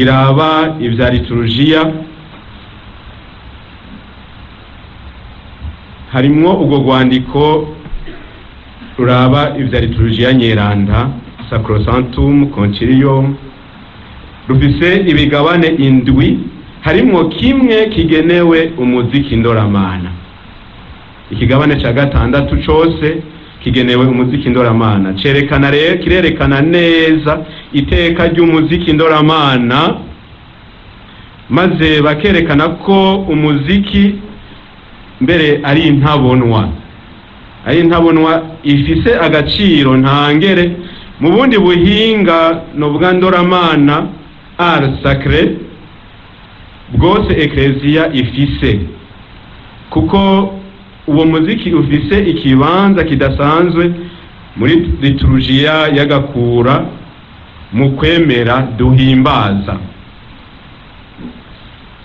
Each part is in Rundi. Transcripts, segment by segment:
Iraba ibya liturujiya, harimwo urwo rwandiko ruraba ibya liturujiya nyeranda, Sacrosanctum Concilium, rufise ibigabane 7, harimwo kimwe kigenewe umuziki ndoramana. Ikigabane ca 6 cose kigenewe umuziki ndoramana, cerekana rero, kirerekana neza iteka ry'umuziki ndoramana, maze bakerekana ko umuziki mbere ari intabonwa, ari intabonwa ifise agaciro ntangere mu bundi buhinga novuga ndoramana, art sacré, bwose ekleziya ifise, kuko uwo muziki ufise ikibanza kidasanzwe muri liturujiya y'agakura mu kwemera duhimbaza.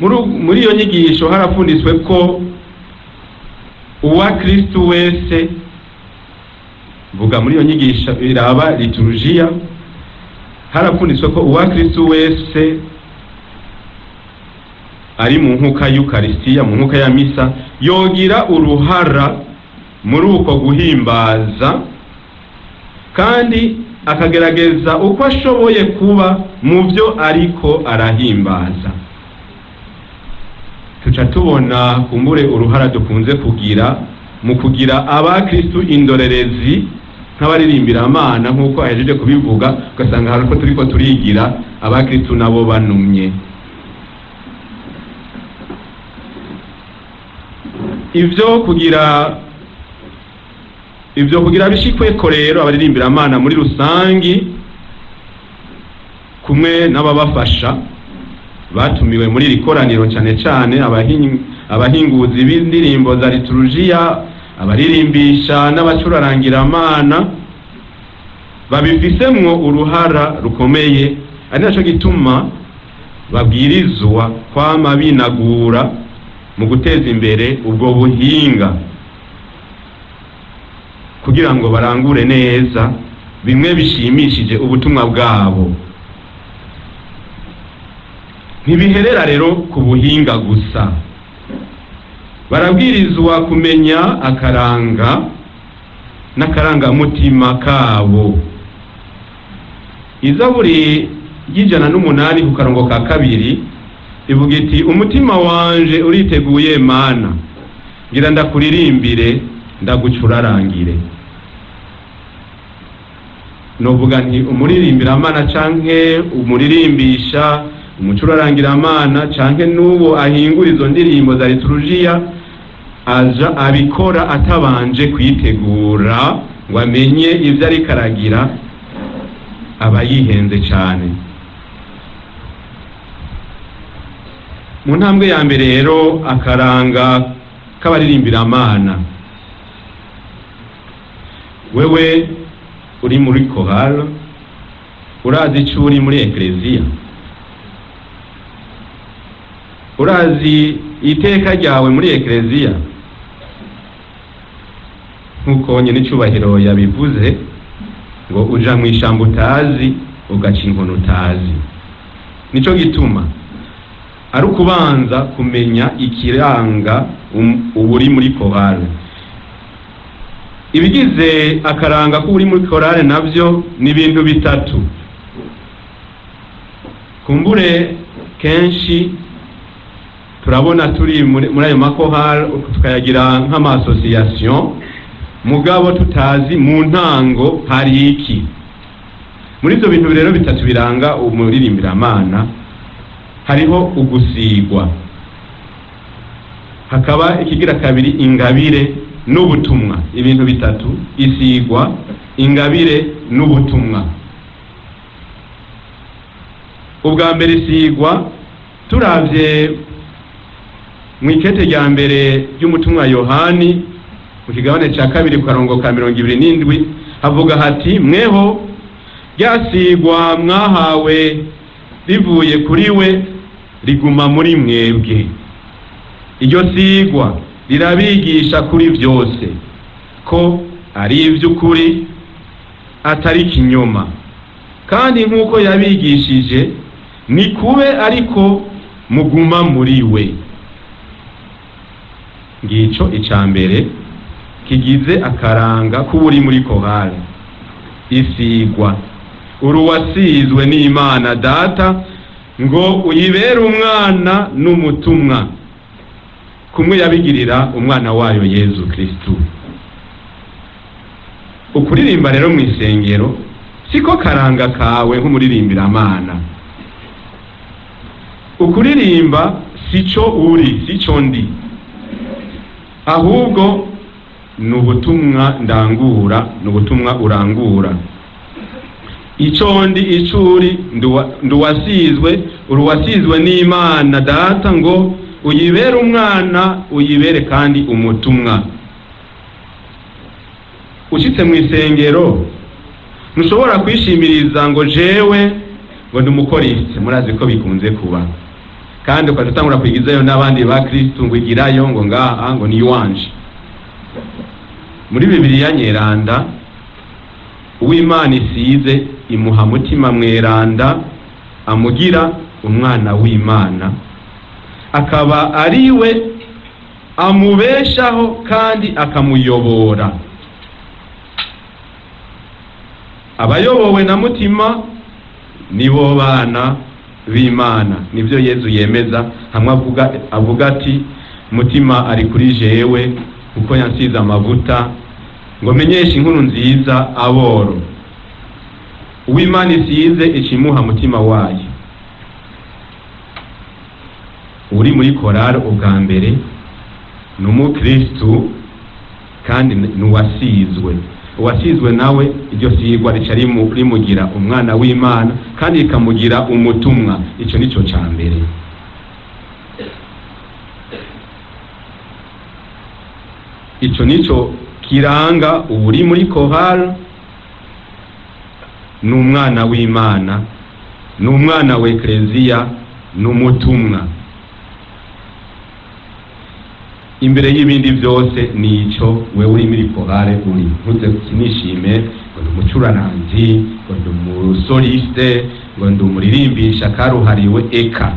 Muri iyo nyigisho harafunditswe ko uwa Kristu wese, vuga muri iyo nyigisho iraba liturujiya, harafunditswe ko uwa Kristu wese ari mu nkuka y'Ukaristiya, mu nkuka ya misa, yogira uruhara muri uko guhimbaza, kandi akagerageza uko ashoboye kuba mu byo ariko arahimbaza. Tuca tubona kumbure uruhara dukunze kugira mu kugira abakristu indorerezi nk'abaririmbira-Mana, nk'uko ahejeje kubivuga, ugasanga hari uko turiko turigira abakristu nabo banumye. Ivyo kugira bishikweko rero, abaririmbira-Mana muri rusangi kumwe n'ababafasha batumiwe muri iri koraniro, cane cane abahinguzi b'indirimbo za liturujiya, abaririmbisha n'abacurarangiramana, babifisemwo uruhara rukomeye, ari naco gituma babwirizwa kwama binagura mu guteza imbere ubwo buhinga, kugira ngo barangure neza bimwe bishimishije ubutumwa bwabo. Ntibiherera rero ku buhinga gusa, barabwirizwa kumenya akaranga n'akarangamutima kabo. Izaburi y'108 ku karongo ka 2 ivuga iti: umutima wanje uriteguye Mana, ngira ndakuririmbire, ndagucurarangire. Novuga nti umuririmbira-Mana canke umuririmbisha, umucurarangiramana canke n'uwo ahingura izo ndirimbo za liturujiya, aja abikora atabanje kwitegura ngo amenye ivyo ariko aragira, aba yihenze cane. Mu ntambwe ya mbere rero, akaranga k'abaririmbira-Mana. Wewe uri muri chorale, urazi ico uri muri ekleziya, urazi iteka ryawe muri ekleziya, nkuko nyene icubahiro yabivuze ngo uja mw'ishamba utazi ugaca inkono utazi. Nico gituma ari ukubanza kumenya ikiranga uburi muri chorale. Ibigize akaranga k'uburi muri chorale navyo ni ibintu bitatu. Kumbure kenshi turabona turi muri ayo makorale tukayagira nk'ama-association, mugabo tutazi mu ntango hari iki. Muri ivyo bintu rero bitatu biranga umuririmbira-Mana, hariho ugusigwa, hakaba ikigira kabiri ingabire n'ubutumwa. Ibintu bitatu: isigwa, ingabire n'ubutumwa. Ubwa mbere isigwa, turavye mw'ikete rya mbere ry'umutumwa Yohani mu kigabane ca 2 ku karongo ka 27, havuga hati: mweho ryasigwa mwahawe rivuye kuri we riguma muri mwebwe, iryo sigwa rirabigisha kuri vyose ko ari ivy'ukuri atari kinyoma, kandi nk'uko yabigishije Ni kube ariko muguma muri we. Ngico ica mbere kigize akaranga k'uri muri korale: isigwa. Uruwasizwe n'Imana Data ngo uyibere umwana n'umutumwa, kumwe yabigirira umwana wayo Yezu Kristu. Ukuririmba rero mu isengero siko karanga kawe nk'umuririmbiramana. Ukuririmba sico uri, sico ndi, ahubwo ni ubutumwa ndangura, ni ubutumwa urangura. Ico ndi, ico uri, nduwasizwe, uruwasizwe n'Imana Data ngo uyibere umwana, uyibere kandi umutumwa. Ushitse mu isengero ntushobora kwishimiriza ngo jewe ngo ndi umukoriste. Murazi ko bikunze kuba, kandi ukaca utangura kwigizayo n'abandi ba Kristu ngo igirayo, ngo ngaha ngo ni iwanje. Muri Bibiliya Nyeranda, uw'Imana isize imuha Mutima Mweranda amugira umwana w'Imana, akaba ari we amubeshaho kandi akamuyobora. Abayobowe na Mutima nibo bana b'Imana. Nibyo Yezu yemeza hamwe avuga ati: "Mutima ari kuri jewe kuko yansize amavuta ngo menyeshe inkuru nziza aboro." Uw'Imana isize ikimuha Mutima wayo. Uri muri korali ubwa mbere ni umukristu kandi ni uwasizwe. Uwasizwe nawe iryo sigwa rica rimugira umwana w'Imana kandi rikamugira umutumwa. Ico nico ca mbere. Ico nico kiranga uri muri korali: ni umwana w'Imana, ni umwana wa Ekleziya, ni umutumwa. Imbere y'ibindi byose nico wewe uri muri korale uri. Ntuze kinishime ngo ndi umucuraranzi, ngo ndi umusoliste, ngo ndi umuririmbisha karuhariwe. Eka,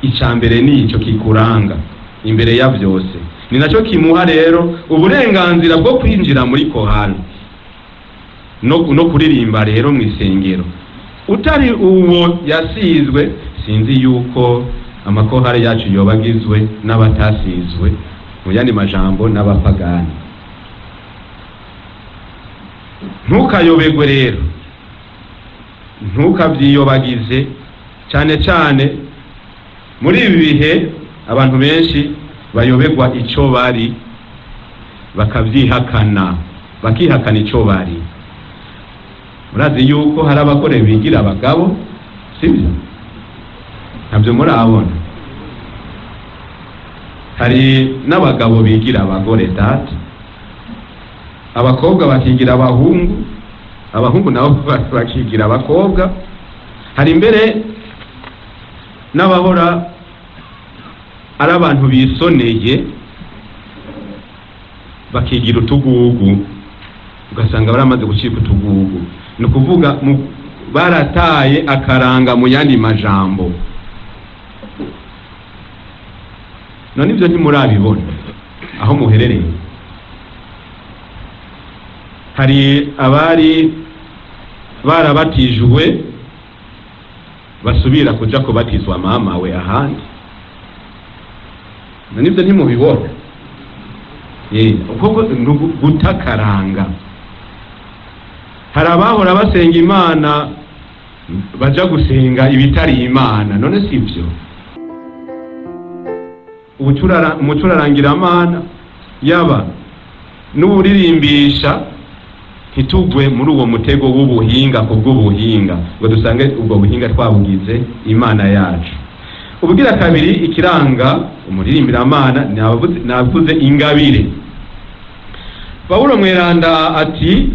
ica mbere nico kikuranga imbere ya byose. Ni nacyo kimuha rero uburenganzira bwo kwinjira muri korale no kuririmba rero mu isengero. Utari uwo yasizwe, sinzi yuko amakorale yacu yoba agizwe n'abatasizwe, mu yandi majambo n'abapagani. Ntukayobegwe rero, ntukabyiyobagize, cyane cyane muri ibi bihe abantu benshi bayobegwa ico bari, bakabyihakana, bakihakana ico bari. Murazi yuko hari abagore bigira abagabo, sibyo? Ntabyo murabona? Hari n'abagabo bigira abagore data, abakobwa bakigira abahungu, abahungu nabo bakigira abakobwa. Hari mbere n'abahora ari abantu bisoneye bakigira utugugu, ugasanga baramaze gucika utugugu. Ni ukuvuga barataye akaranga, mu yandi majambo. None ibyo ntimurabibona aho muherereye? Hari abari barabatijwe basubira kuja kubatizwa mama we ahandi. None ibyo ntimubibona? Kuko gutakaranga. Hari abahora basenga Imana baja gusenga ibitari Imana. None si byo? Umucurarangiramana yaba n'uwuririmbisha, ntitugwe muri uwo mutego w'ubuhinga ku bw'ubuhinga ngo dusange ubwo buhinga twabugize Imana yacu. Ubugira kabiri, ikiranga umuririmbiramana, navuze ingabire. Pawulo Mweranda ati: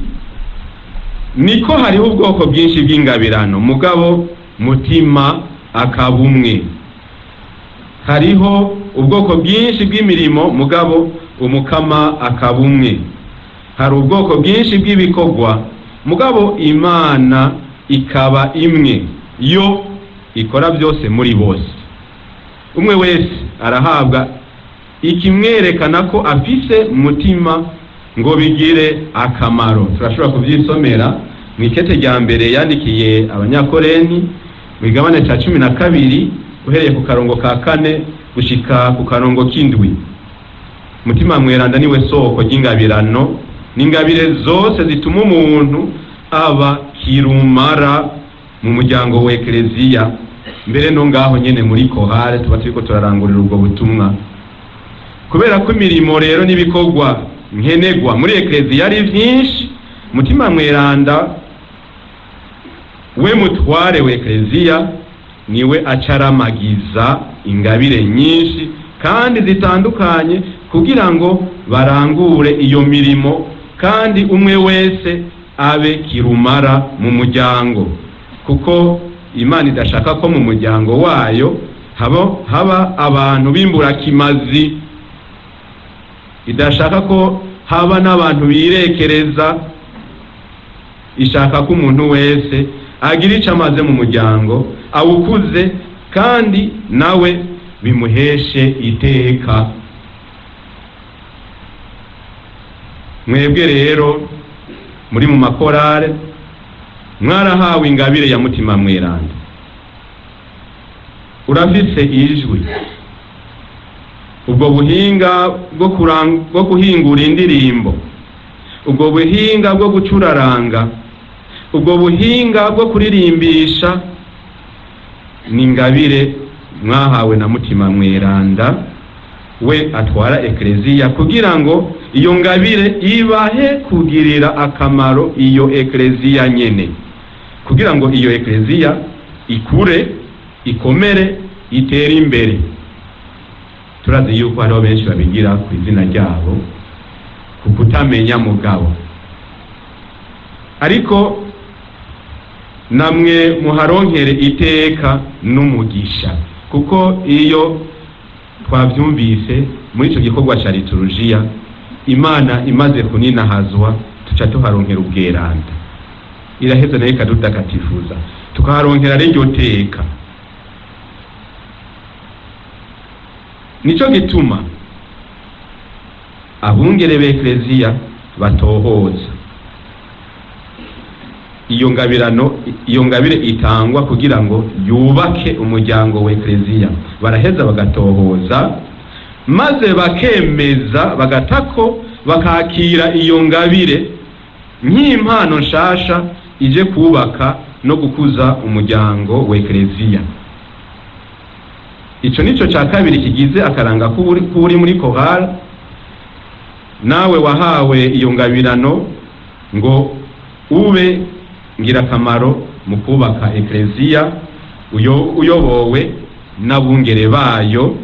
"Niko hariho ubwoko bwinshi bw'ingabirano, mugabo Mutima akaba umwe. Hariho ubwoko bwinshi bw'imirimo, mugabo Umukama akaba umwe. Hari ubwoko bwinshi bw'ibikorwa, mugabo Imana ikaba imwe yo." Ikora byose muri bose. Umwe wese arahabwa ikimwerekana ko afise mutima ngo bigire akamaro. Turashobora kuvyisomera mu ikete rya mbere yandikiye Abanyakoreni, mu igabane ca 12, uhereye ku karongo ka 4 gushika ku karongo k'7. Mutima Mweranda niwe soko ry'ingabirano n'ingabire zose zituma umuntu aba kirumara mu muryango wa Ekleziya, mbere no ngaho nyene muri kohare tuba turiko turarangurira ubwo butumwa. Kubera ko imirimo rero n'ibikorwa nkenegwa muri Ekleziya ari vyinshi, Mutima Mweranda we mutware wa Ekleziya niwe acaramagiza ingabire nyinshi kandi zitandukanye kugira ngo barangure iyo mirimo, kandi umwe wese abe kirumara mu muryango, kuko Imana idashaka ko mu muryango wayo haba abantu b'imburakimazi, idashaka ko haba n'abantu birekereza. Ishaka ko umuntu wese agira icyo amaze mu muryango, awukuze kandi nawe bimuheshe iteka. Mwebwe rero muri mu makorale mwarahawe ingabire ya Mutima Mweranda. Urafise ijwi, ubwo buhinga bwo guhingura indirimbo, ubwo buhinga bwo gucuraranga, ubwo buhinga bwo kuririmbisha, ni ingabire mwahawe na Mutima Mweranda we atwara Ekleziya, kugira ngo iyo ngabire ibahe kugirira akamaro iyo Ekleziya nyene, kugira ngo iyo Ekleziya ikure, ikomere, itere imbere. Turazi yuko hariho benshi babigira ku izina ryabo ku kutamenya mugabo, ariko namwe muharonkere iteka n'umugisha, kuko iyo twavyumvise muri ico gikorwa ca liturujia, Imana imaze kuninahazwa, tuca tuharonkera ubweranda, iraheza nayo ikadudakatifuza, tukaharonkera riryo teka. Nico gituma abungere b'Ekleziya batohoza iyo ngabirano, iyo ngabire itangwa kugira ngo yubake umuryango wa Ekleziya. Baraheza bagatohoza maze bakemeza, bagatako, bakakira iyo ngabire nk'impano nshasha ije kubaka no gukuza umuryango wa Ekleziya. Ico nico ca kabiri kigize akaranga kuri muri korale. Nawe wahawe iyo ngabirano ngo ube ngirakamaro mu kubaka Ekleziya, uyobowe n'abungere bayo,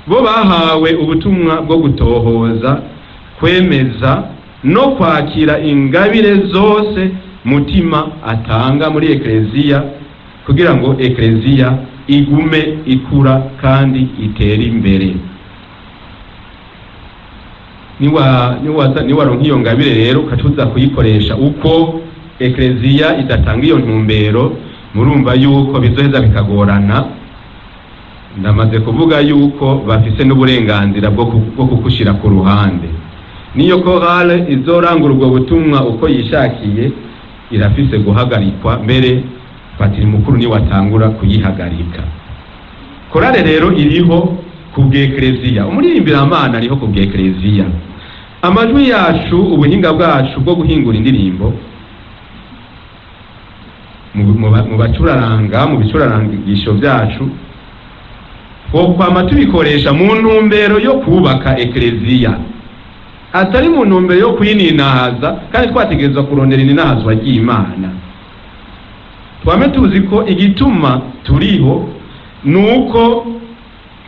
bo bahawe ubutumwa bwo gutohoza, kwemeza no kwakira ingabire zose Mutima atanga muri Ekleziya, kugira ngo Ekleziya igume ikura kandi itere imbere. Niwaronka iyo ngabire rero ukacuza kuyikoresha uko Ekleziya idatanga iyo ntumbero, murumva yuko bizoheza bikagorana. Ndamaze kuvuga yuko bafise n'uburenganzira bwo kukushira ku ruhande. Niyo korale izorangura ubwo butumwa uko yishakiye, irafise guhagarikwa mbere patiri mukuru ni watangura kuyihagarika. Korale rero iriho ku bw'Ekleziya, umuririmbira ariho ku bw'Ekleziya. Amajwi yacu, ubuhinga bwacu bwo guhingura indirimbo mu bacuraranga, mu bicurarangisho byacu, twokwama tubikoresha mu ntumbero yo kubaka Ekleziya, atari mu ntumbero yo kwininahaza, kandi twategerezwa kurondera ininahazwa ry'Imana. Twame tuzi ko igituma turiho nuko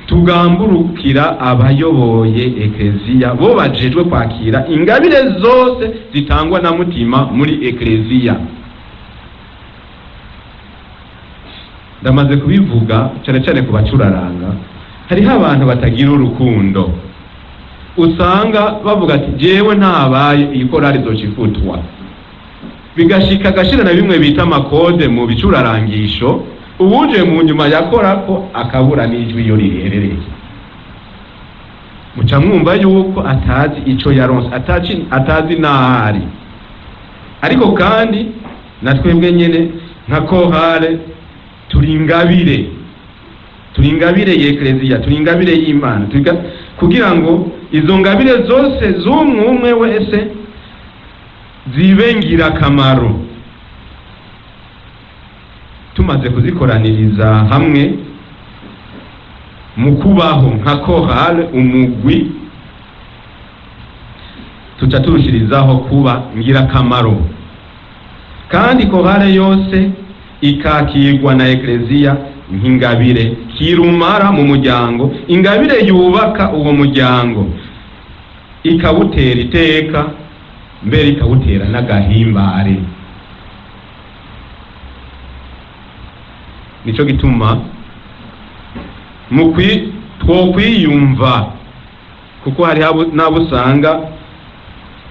tugamburukira abayoboye Ekleziya, bo bajejwe kwakira ingabire zose zitangwa na Mutima muri Ekleziya. Ndamaze kubivuga cyane cyane ku bacuraranga, hariho abantu batagira urukundo, usanga bavuga ati jewe ntabaye iyi korali izocifutwa, bigashika agashira na bimwe bita amakode mu bicurarangisho. Uwuje mu nyuma yakorako akabura n'ijwi iyo riherereye. Muca mwumva yuko atazi ico yaronse, atazi n'ahari. Ariko kandi na twebwe nyene nka chorale turi ingabire, turi ingabire y'Ekleziya, turi ingabire y'Imana, kugira ngo izo ngabire zose z'umwe umwe wese zibe ngirakamaro. Tumaze kuzikoraniriza hamwe mu kubaho nka chorale umugwi, tuca turushirizaho kuba ngirakamaro. Kandi chorale yose ikakirwa na Ekleziya nk'ingabire kirumara mu muryango, ingabire yubaka uwo muryango, ikawutera iteka, mbere ikawutera n'agahimbare. Nico gituma twokwiyumva, kuko hari n'abo usanga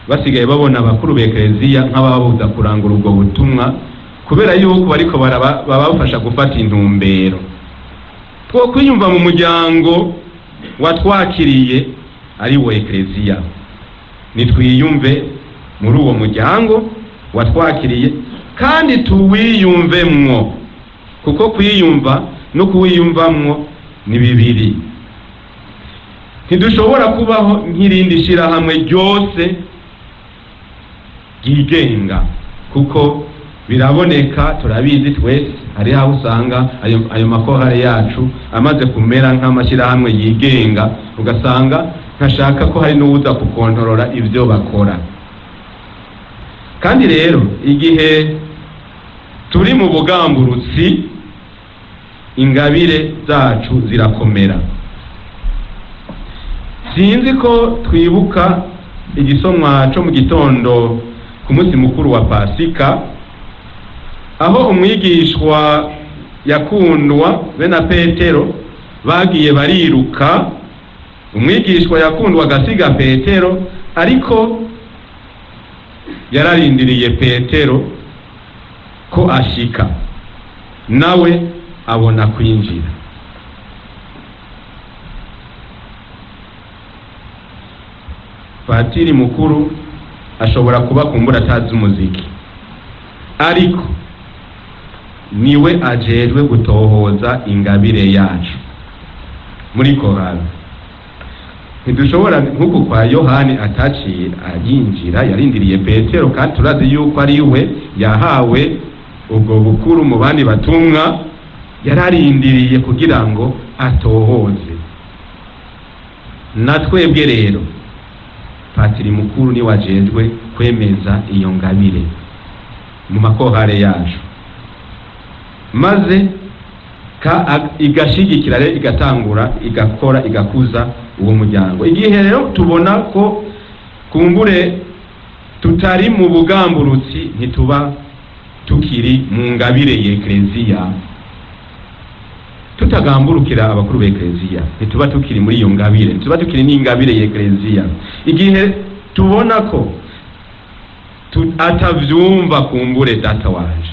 basigaye babona abakuru b'Ekleziya nk'ababuza kurangura ubwo butumwa, kubera yuko bariko babafasha gufata intumbero. Twokwiyumva mu muryango watwakiriye ari wo Ekleziya, nitwiyumve muri uwo muryango watwakiriye kandi tuwiyumvemwo, kuko kwiyumva no kuwiyumvamwo ni bibiri. Ntidushobora kubaho nk'irindi shirahamwe ryose ryigenga, kuko biraboneka, turabizi twese, hari aho usanga ayo makorale yacu amaze kumera nk'amashyirahamwe yigenga, ugasanga ntashaka ko hari n'uwuza kukontorora ibyo bakora. Kandi rero igihe turi mu bugamburutsi, ingabire zacu zirakomera. Sinzi ko twibuka igisomwa co mu gitondo ku munsi mukuru wa Pasika, aho umwigishwa yakundwa be na Petero bagiye bariruka. Umwigishwa yakundwa agasiga Petero, ariko yararindiriye Petero ko ashika, nawe abona kwinjira. Patiri mukuru ashobora kuba kumbura atazi umuziki, ariko niwe ajejwe gutohoza ingabire yacu muri korali. Ntidushobora nk'uku kwa Yohani ataciye ayinjira, yarindiriye Petero, kandi turazi yuko ari we yahawe ubwo bukuru mu bandi batumwa, yararindiriye kugira ngo atohoze. Na twebwe rero patiri mukuru niwe ajejwe kwemeza iyo ngabire mu makorale yacu, maze igashigikira rero, igatangura igakora, igakuza uwo muryango. Igihe rero tubona ko kumbure tutari mu bugamburutsi, ntituba tukiri mu ngabire y'Ekleziya. Tutagamburukira abakuru b'Ekleziya, ntituba tukiri muri iyo ngabire, ntituba tukiri n'ingabire y'Ekleziya. Igihe tubona ko atavyumva kumbure data wanje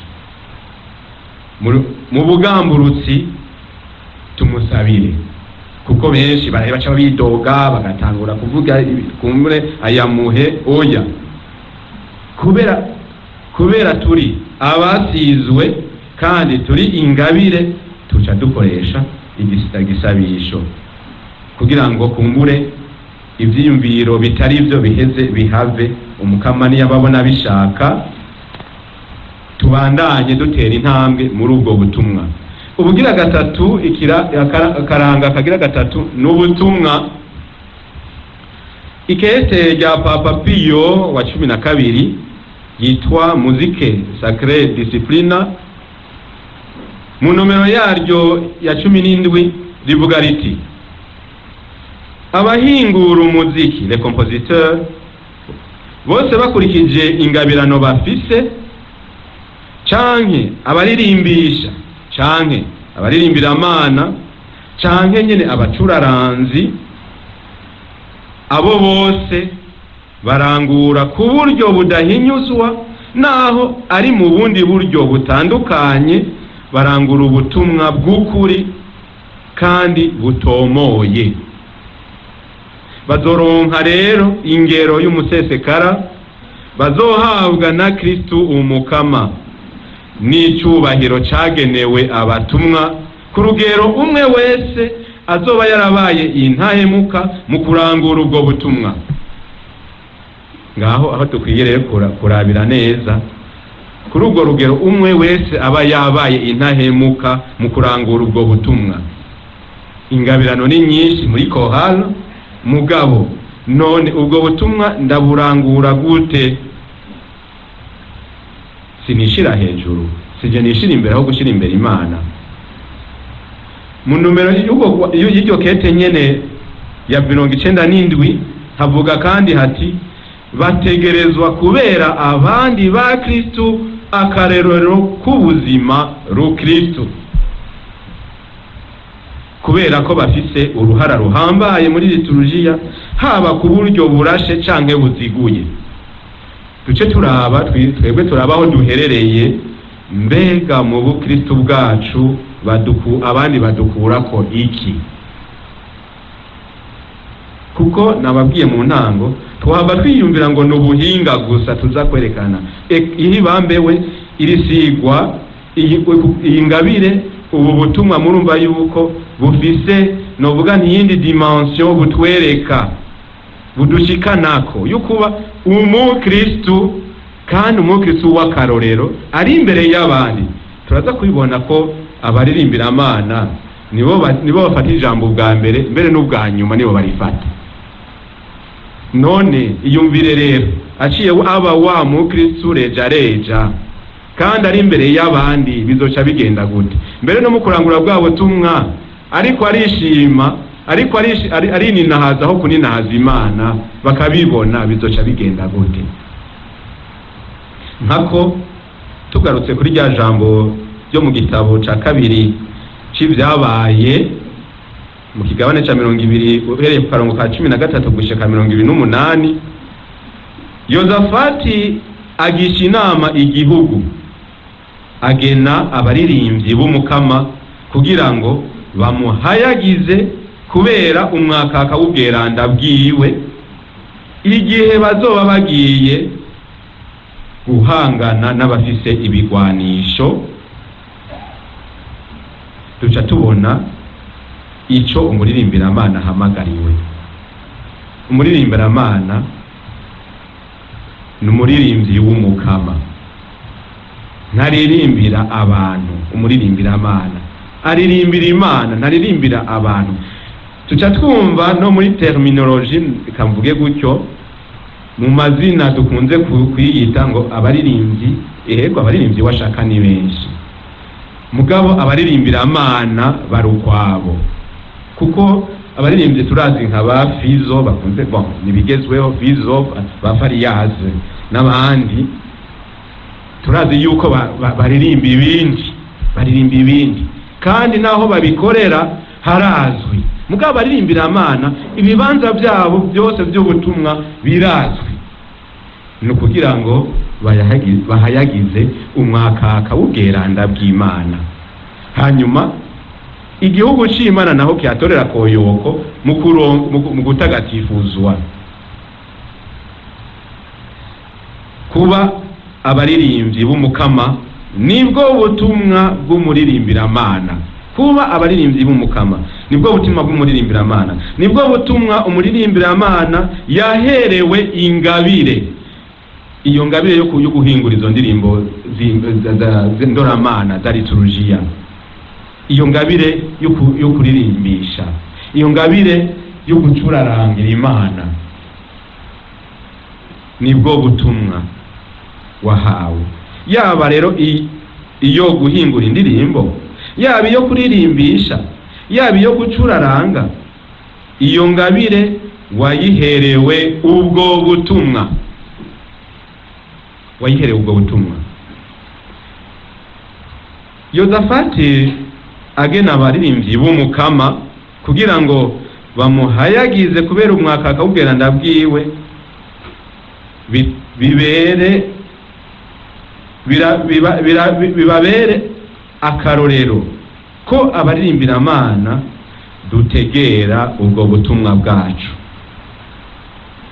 mu bugamburutsi, tumusabire, kuko benshi baca bidoga bagatangura kuvuga kumbure ayamuhe. Oya, kubera turi abasizwe kandi turi ingabire, tuca dukoresha igisabisho kugira ngo kumbure ivyiyumviro bitari byo biheze bihave. Umukama niyababona bishaka, tubandanye dutera intambwe muri ubwo butumwa. Ubugira gatatu, akaranga kagira gatatu n'ubutumwa. Ikete rya Papa Pio wa 12 yitwa Musicae Sacrae Disciplina, mu nomero yaryo ya 17 rivuga riti: abahingura umuziki, les compositeurs, bose bakurikije ingabirano bafise, canke abaririmbisha, canke abaririmbira-mana, canke nyene abacuraranzi, abo bose barangura ku buryo budahinyuzwa, naho ari mu bundi buryo butandukanye. Barangura ubutumwa bw'ukuri kandi butomoye. Bazoronka rero ingero y'umusesekara bazohabwa na Kristu Umukama n'icubahiro cagenewe abatumwa, ku rugero umwe wese azoba yarabaye intahemuka mu kurangura ubwo butumwa. Ngaho aho dukwiye rero kurabira neza kuri urwo rugero umwe wese aba yabaye intahemuka mu kurangura ubwo butumwa. Ingabirano ni nyinshi muri chorale, mugabo none ubwo butumwa ndaburangura gute? Sinishira hejuru, sije nishira imbere aho gushyira imbere Imana. Mu numero y'iryo kete nyene ya 97 havuga kandi hati: "Bategerezwa kubera abandi ba Kristu akarerero k'ubuzima rukristu, kubera ko bafise uruhara ruhambaye muri liturujia, haba ku buryo burashe canke buziguye." Duce turaba twebwe, turaba aho duherereye. Mbega mu bukristu bwacu abandi badukurako iki? Kuko nababwiye mu ntango, twaba twiyumvira ngo ni ubuhinga gusa tuza kwerekana. Iri bambewe, iri sigwa, iyi ngabire, ubu butumwa, murumva yuko bufise, novuga ntiyindi dimension butwereka, budushikanako yukuba umukristu, kandi umukristu w'akarorero ari imbere y'abandi. Turaza kubibona ko abaririmbira nibo bafata ijambo ubwa mbere, mbere n'ubwa nyuma nibo barifata. None iyumvire rero aciye aba wa mukristu reja reja kandi ari imbere y'abandi, bizoca bigenda gute? Mbere no mu kurangura bwa butumwa, ariko arishima, ariko arininahaza aho kuninahaza Imana, bakabibona, bizoca bigenda gute? Nkako tugarutse kuri rya jambo ryo mu gitabo ca kabiri c'ivyabaye, mu kigabane ca 20, uhereye ku karongo ka 13 gushika 28, Yozafati agisha inama igihugu, agena abaririmbyi b'Umukama kugira ngo bamuhayagize kubera umwakaka w'ubweranda bwiwe, igihe bazoba bagiye guhangana n'abafise ibigwanisho. Duca tubona ico umuririmbiramana ahamagariwe. Umuririmbiramana ni umuririmbyi w'Umukama, ntaririmbira abantu. Umuririmbiramana aririmbira Imana, ntaririmbira abantu. Tuca twumva no muri terminologie, kamvuge gutyo, mu mazina dukunze kwiyita ngo abaririmbyi. Ehego, abaririmbyi washaka ni benshi, mugabo abaririmbira bari ukwabo, kuko abaririmbyi turazi nka ba Fizo bakunze, bon, nibigezweho, Fizo, ba Fariyaze n'abandi, turazi yuko baririmba ibindi, baririmba ibindi, kandi naho babikorera harazwi. Mugabo abaririmbira ibibanza byabo byose by'ubutumwa birazwi, ni ukugira ngo bahayagize umwakaka w'ubweranda bw'Imana, hanyuma igihugu c'Imana naho kihatorera koyoko mu gutagatifuzwa. Kuba abaririmbyi b'Umukama nibwo butumwa bw'umuririmbiramana. Kuba abaririmbyi b'Umukama nibwo butumwa bw'umuririmbiramana, nibwo butumwa umuririmbiramana yaherewe ingabire, iyo ngabire yo guhingura izo ndirimbo ndoramana za liturujia, iyo ngabire yo kuririmbisha, iyo ngabire yo gucurarangira Imana, nibwo butumwa wahawe. Yaba rero iyo guhingura indirimbo, yaba iyo kuririmbisha, yaba iyo gucuraranga, iyo ngabire wayiherewe ubwo butumwa, wayiherewe ubwo butumwa. Yozafati agena abaririmbyi b'Umukama kugira ngo bamuhayagize kubera umwakaka w'ubweranda bwiwe, bibere bira, biba, bira, bibabere akarorero ko abaririmbira-Mana dutegera ubwo butumwa bwacu.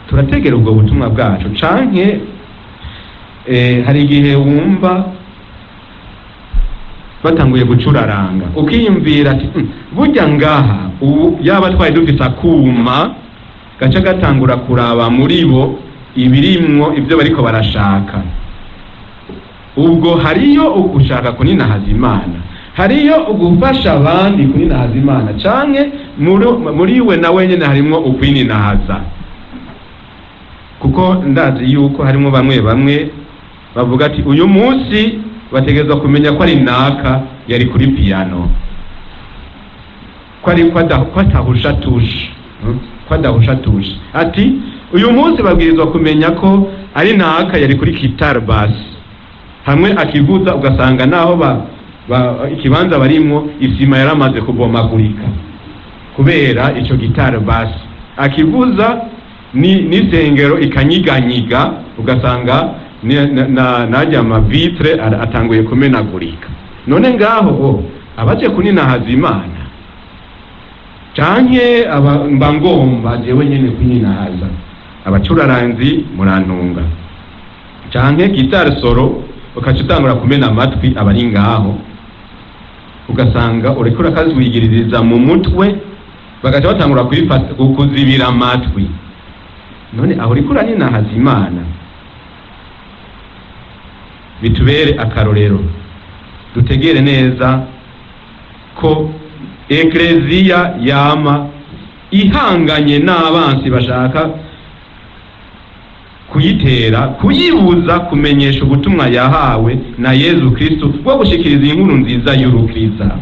Turategera ubwo butumwa bwacu canke hari igihe wumva batanguye gucuraranga ukiyumvira ati burya ngaha ubu yaba twari dufise akuma gaca gatangura kuraba muri bo ibirimwo ibyo bariko barashaka. Ubwo hariyo ugushaka kuninahaza Imana, hariyo ugufasha abandi kuninahaza Imana, canke muri we na wenyene harimwo ukwininahaza. Kuko ndazi yuko harimwo bamwe bamwe bavuga ati uyu munsi bategerezwa kumenya ko ari naka yari kuri piano, ko ari ko atahusha tushe, ko adahusha tushe. Ati uyu munsi babwirizwa kumenya ko ari naka yari kuri guitar bass, hamwe akivuza ugasanga naho ikibanza barimwo isima yaramaze kubomagurika kubera ico guitar bass akivuza, ni n'isengero ikanyiganyiga, ugasanga najya ama vitre atanguye kumenagurika. None ngaho abaje kuninahaza Imana canke aba mba ngomba jewe nyene kwininahaza? Abacuraranzi murantunga, canke guitare solo ukaca utangura kumena amatwi abari ngaho, ugasanga uriko urakazwigiririza mu mutwe, bagaca batangura kuzibira amatwi. None aho uriko uraninahaza Imana? Bitubere akarorero, dutegere neza ko ekleziya yama ihanganye n'abansi bashaka kuyitera, kuyibuza kumenyesha ubutumwa yahawe na Yezu Kristu bwo gushikiriza inkuru nziza y'urukriza.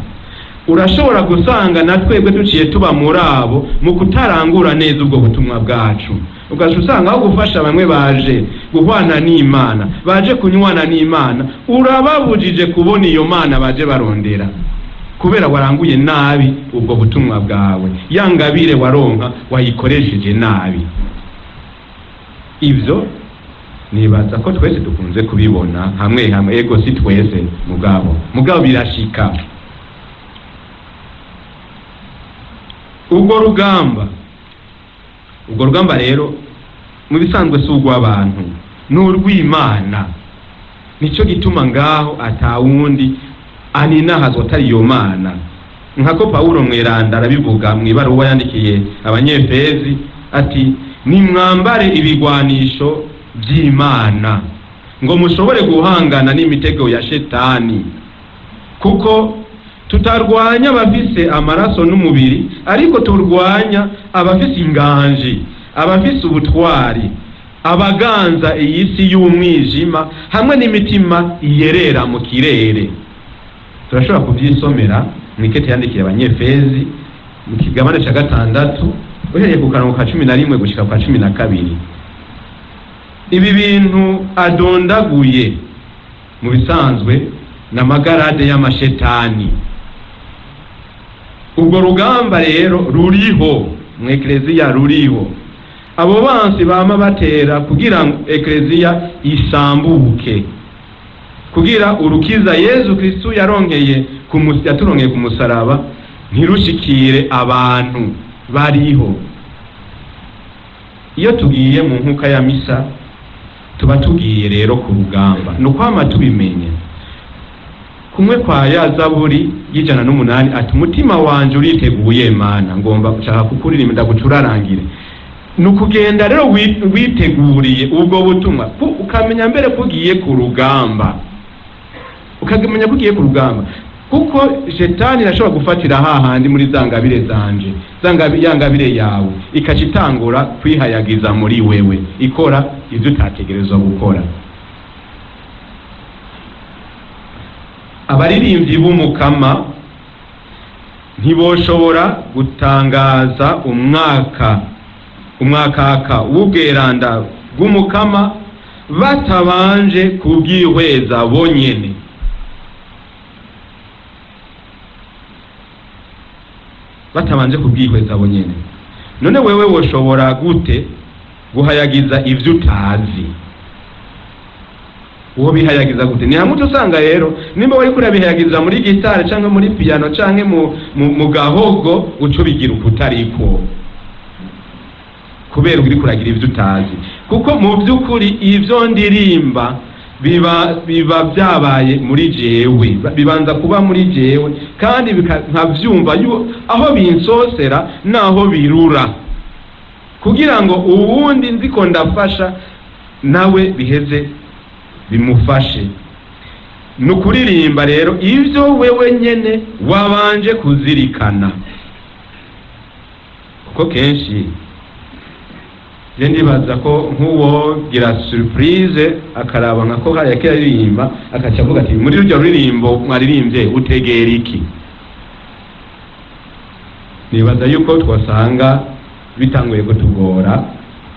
Urashobora gusanga na twebwe duciye tuba muri abo mu kutarangura neza ubwo butumwa bwacu, ugaca usanga aho gufasha bamwe baje guhwana n'Imana, baje kunywana n'Imana, urababujije kubona iyo Mana baje barondera, kubera waranguye nabi ubwo butumwa bwawe, ya ngabire waronka wayikoresheje nabi. Ibyo nibaza ko twese dukunze kubibona hamwe hamwe, ego si twese, mugabo birashika. Ubwo rugamba rero mu bisanzwe si urw'abantu, ni urw'Imana. Nico gituma ngaho atawundi aninahazwa atari iyo Mana. Nkako Pawulo mweranda arabivuga mu ibaruwa yandikiye Abanyefezi ati nimwambare ibigwanisho by'Imana ngo mushobore guhangana n'imitego ya Shetani, kuko tutarwanya abafise amaraso n'umubiri, ariko turwanya abafise inganji, abafise ubutwari, abaganza iyi si y'umwijima hamwe n'imitima iyerera mu kirere. Turashobora kuvyisomera mw'ikete yandikiye Abanyefezi mu kigabane ca 6 uhereye ku karongo ka 11 gushika ku ka 12. Ibi bintu adondaguye mu bisanzwe na magarade y'amashetani. Ubwo rugamba rero ruriho mu ekleziya, ruriho. Abo bansi bama batera kugira ngo ekleziya isambuke, kugira urukiza Yezu Kristu yaronkeye yaturonkeye ku musaraba ntirushikire abantu bariho. Iyo tugiye mu nkuka ya misa tuba tugiye rero ku rugamba, ni ukwama tubimenye. Kumwe kwa ya Zaburi y'108 ati umutima wanje uriteguye Mana, ngomba gushaka kukuririmba ndagucurarangire. Ni ukugenda rero witeguriye ubwo butumwa, ukamenya mbere ko ugiye ku rugamba, ukamenya ko ugiye ku rugamba, kuko shetani irashobora gufatira hahandi muri za ngabire zanje, ya ngabire yawe ikaca itangura kwihayagiza muri wewe, ikora ibyo utategerezwa gukora. Abaririmbyi b'Umukama ntiboshobora gutangaza umwakaka w'ubweranda bw'Umukama batabanje kubwihweza bonyene. Batabanje kubwihweza bonyene. None wewe woshobora gute guhayagiza ivyo utazi? Uwo bihayagiza gute? Ni hamwe uca usanga rero nimba wariko urabihayagiza muri gitari canke muri piano canke mu gahogo, uca ubigira ukutariko, kubera uriko uragira ivyo utazi. Kuko mu vy'ukuri ivyo ndirimba biba byabaye muri jewe, bibanza kuba muri jewe, kandi nkavyumva aho binsosera naho birura, kugira ngo uwundi nziko ndafasha nawe biheze bimufashe. Ni ukuririmba rero ivyo wewe nyene wabanje kuzirikana, kuko kenshi je ndibaza ko nk'uwogira surprise akaraba nka ko hariya kiririmba, akaca avuga ati: "Muri rurya ruririmbo mwaririmbye utegera iki?" Nibaza yuko twasanga bitanguye kutugora,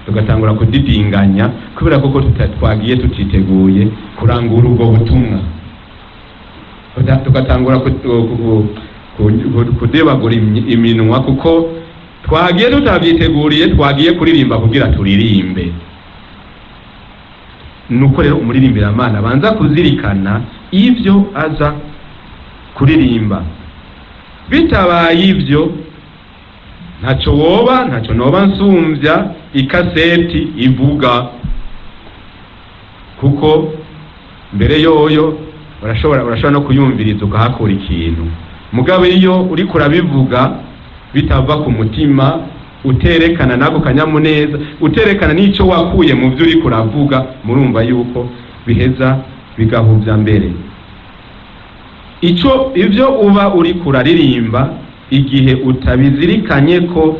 tugatangura kudidinganya, kubera koko twagiye tutiteguye kurangura ubwo butumwa. Tugatangura kudebagura iminwa, kuko twagiye tutavyiteguriye, twagiye kuririmba kugira turirimbe. Nuko rero umuririmbira-Mana abanza kuzirikana ivyo aza kuririmba. Bitabaye ivyo, ntaco woba, ntaco noba nsumvya ikaseti ivuga, kuko mbere yoyo urashobora no kuyumviriza ukahakura ikintu. Mugabo iyo uriko urabivuga bitava ku mutima, uterekana nako kanyamuneza, uterekana n'ico wakuye mu vyo uriko uravuga, murumva yuko biheza bigahuvya mbere ico ivyo uba uriko uraririmba. Igihe utabizirikanye ko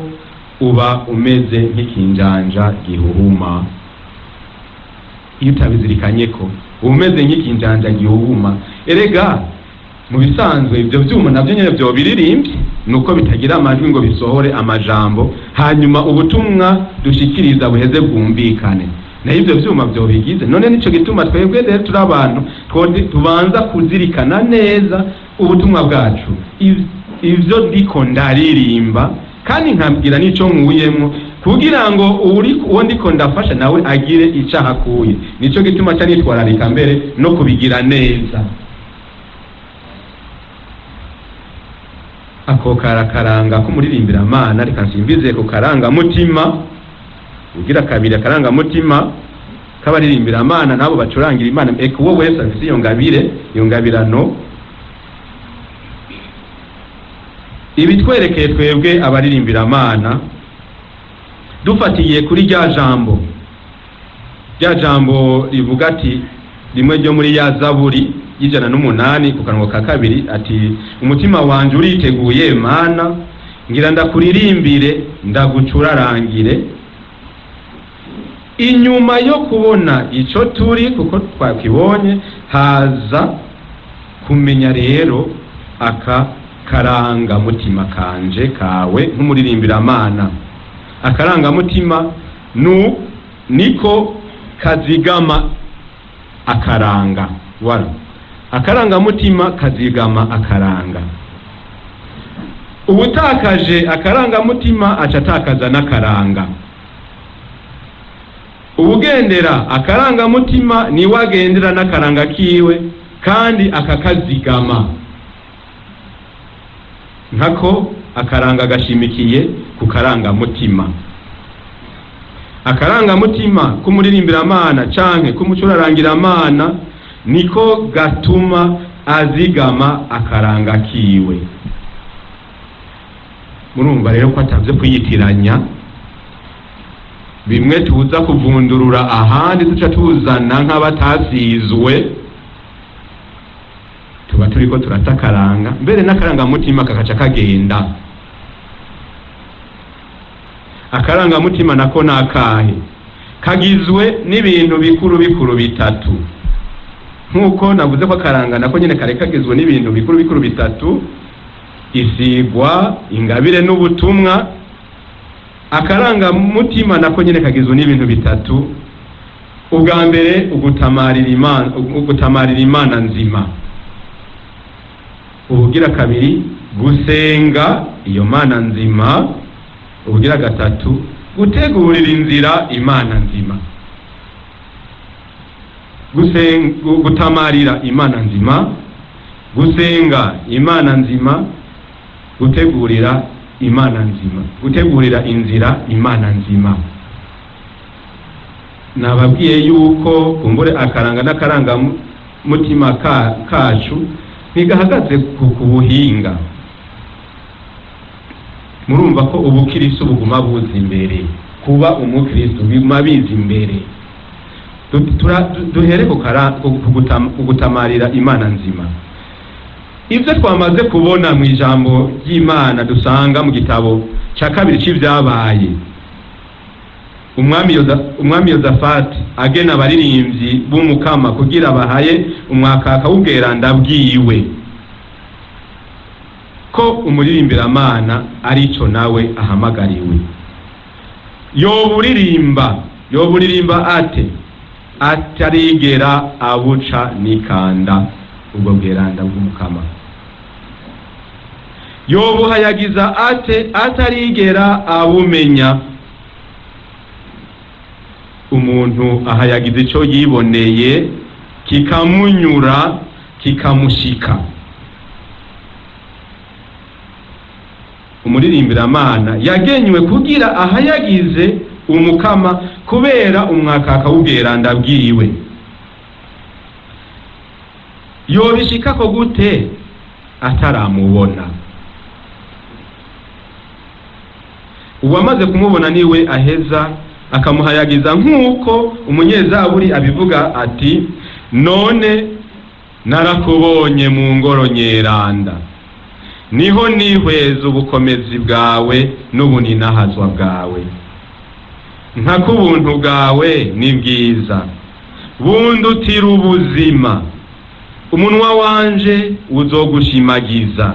uba umeze nk'ikinjanja gihuhuma. Iyo utabizirikanye ko uba umeze nk'ikinjanja gihuhuma. Erega mu bisanzwe ibyo vyuma navyo nyene vyo biririmbye, nuko bitagira amajwi ngo bisohore amajambo, hanyuma ubutumwa dushikiriza buheze bwumvikane. Nayo ivyo vyuma vyo bigize. None nico gituma twebwe rero turi abantu tubanza kuzirikana neza ubutumwa bwacu, ivyo ndiko ndaririmba, kandi nkabwira n'ico nkuyemwo, kugira ngo uri uwo ndiko ndafasha nawe agire ico ahakuye. Nico gituma ca nitwararika mbere no kubigira neza. Ako karakaranga k'umuririmbira-Mana. Reka nsimbize ku karangamutima ugira kabiri, akarangamutima k'abaririmbira-Mana nabo bacurangira Imana, eka uwo wese afise iyo ngabire, iyo ngabirano. Ibitwerekeye twebwe abaririmbira-Mana, dufatiye kuri rya jambo, rya jambo rivuga ati, rimwe ryo muri ya Zaburi y'108 ku kanwa ka kabiri, ati: "Umutima wanje uriteguye, Mana, ngira ndakuririmbire, ndagucurarangire." Inyuma yo kubona ico turi, kuko twakibonye, haza kumenya rero aka karangamutima kanje, kawe nk'umuririmbira-Mana. Akarangamutima nu niko kazigama akaranga. Wala akarangamutima kazigama akaranga. Ubutakaje akarangamutima aca atakaza n'akaranga. Ubugendera akarangamutima niwe agendera n'akaranga kiwe, kandi akakazigama. Nkako akaranga gashimikiye ku karangamutima. Akarangamutima k'umuririmbira-Mana canke k'umucurarangira-Mana niko gatuma azigama akaranga kiwe. Murumva rero ko atavyo kwiyitiranya, bimwe tuza kuvundurura ahandi tuca tuzana nk'abatasizwe, tuba turiko turatakaranga mbere n'akarangamutima kakaca kagenda. Akarangamutima nako nakahe? Kagizwe n'ibintu bikuru bikuru bitatu, nk'uko navuze ko akaranga nako nyene kare kagizwe n'ibintu bikuru bikuru bitatu: isigwa, ingabire n'ubutumwa. Akarangamutima nako nyene kagizwe n'ibintu bitatu. Ubwa mbere, ugutamarira Imana nzima. Ubugira kabiri, gusenga iyo Mana nzima. Ubugira gatatu, gutegurira inzira Imana nzima. Gutamarira Imana nzima, gusenga Imana nzima, gutegurira Imana nzima, gutegurira inzira Imana nzima. Nababwiye yuko kumbure akaranga n'akaranga mutima kacu ntigahagaze ku buhinga. Murumva ko ubukristo buguma buza imbere, kuba umukristo biguma biza imbere. Duhere ku gutamarira Imana nzima. Ibyo twamaze kubona mu ijambo ry'Imana dusanga mu gitabo cya kabiri c'ivyabaye, umwami Yozafati agena abaririmbyi b'Umukama kugira bahaye umwakaka w'ubweranda bwiwe, ko umuririmbiramana arico nawe ahamagariwe. Yoburirimba ate atarigera abuca nikanda ubwo bweranda bw'Umukama? Yobuhayagiza ate atarigera abumenya? Umuntu ahayagiza ico yiboneye kikamunyura, kikamushika. Umuririmbiramana yagenywe kugira ahayagize Umukama kubera umwakaka w'ubweranda bwiwe. Yobishikako gute ataramubona? Uwamaze kumubona niwe aheza akamuhayagiza, nk'uko umunyezaburi abivuga ati: none narakubonye mu ngoro nyeranda, niho nihweza ubukomezi bwawe n'ubuninahazwa bwawe. Nkako ubuntu bwawe ni bwiza, bundutira ubuzima, umunwa wanje uzogushimagiza.